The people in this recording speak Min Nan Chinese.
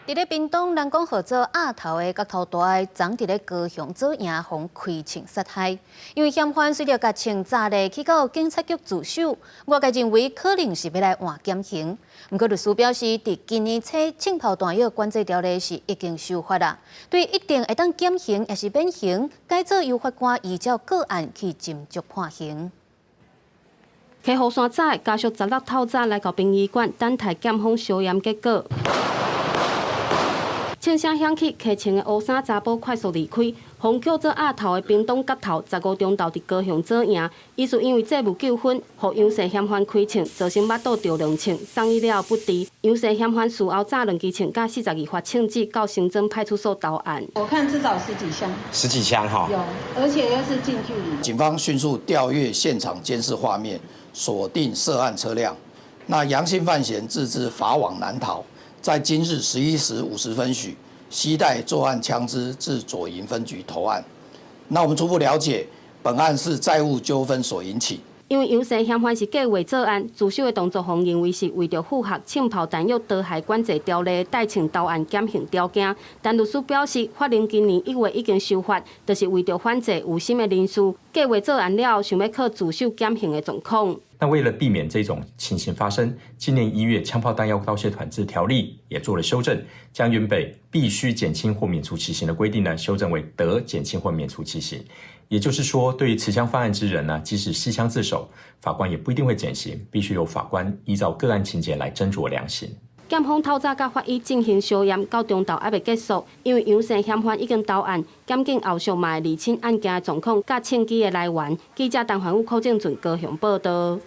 佇咧屏東，人講號做鴨頭的角頭大，昨佇咧高雄左營予開槍殺害。因為嫌犯隨著共槍炸咧去到警察局自首，外界認為可能是欲來換減刑。毋過律師表示，佇今年初槍炮彈藥管制條例是已經修法啦，對一定會當減刑抑是免刑，改做由法官依照個案去斟酌判刑。溪雨傘早家屬十六透早來到殯儀館等待檢方相驗結果。槍聲響起，騎槍的烏衫查埔快速離開，予叫做鴨頭的屏東角頭，15中晝佇高雄左營，疑似因為債務糾紛，予楊姓嫌犯開槍，造成腹肚著兩槍，送醫了後不治。楊姓嫌犯事後詐兩支槍佮42發槍支到新莊派出所投案。我看至少十幾槍。十幾槍哈。有，而且又是近距離。警方迅速調閱現場監視畫面，鎖定涉案車輛。那楊姓犯嫌自知法網難逃。在今日11時50分許，攜帶作案槍支至左營分局投案。那我們初步了解，本案是債務糾紛所引起。因為楊姓嫌犯是計劃作案，自首的動作，予認為是為著符合槍炮彈藥刀械管制條例帶槍投案減刑條件。但律師表示，法令今年1月已經修法，就是為著反制有心的人士計劃作案了後，想欲靠自首減刑的狀況。那為了避免這種情形發生，今年1月槍炮彈藥刀械管制條例也做了修正，將原本必須減輕或免除其刑的規定呢，修正為得減輕或免除其刑。也就是說，對於持槍犯案之人呢，即使攜槍自首，法官也不一定會減刑，必須由法官依照個案情節來斟酌量刑。檢方透早佮法醫進行相驗，到中晝猶未結束，因為楊姓嫌犯已經投案，檢警後續嘛會釐清案件的狀況佮槍支的來源。記者陳環宇、柯正俊高雄報道。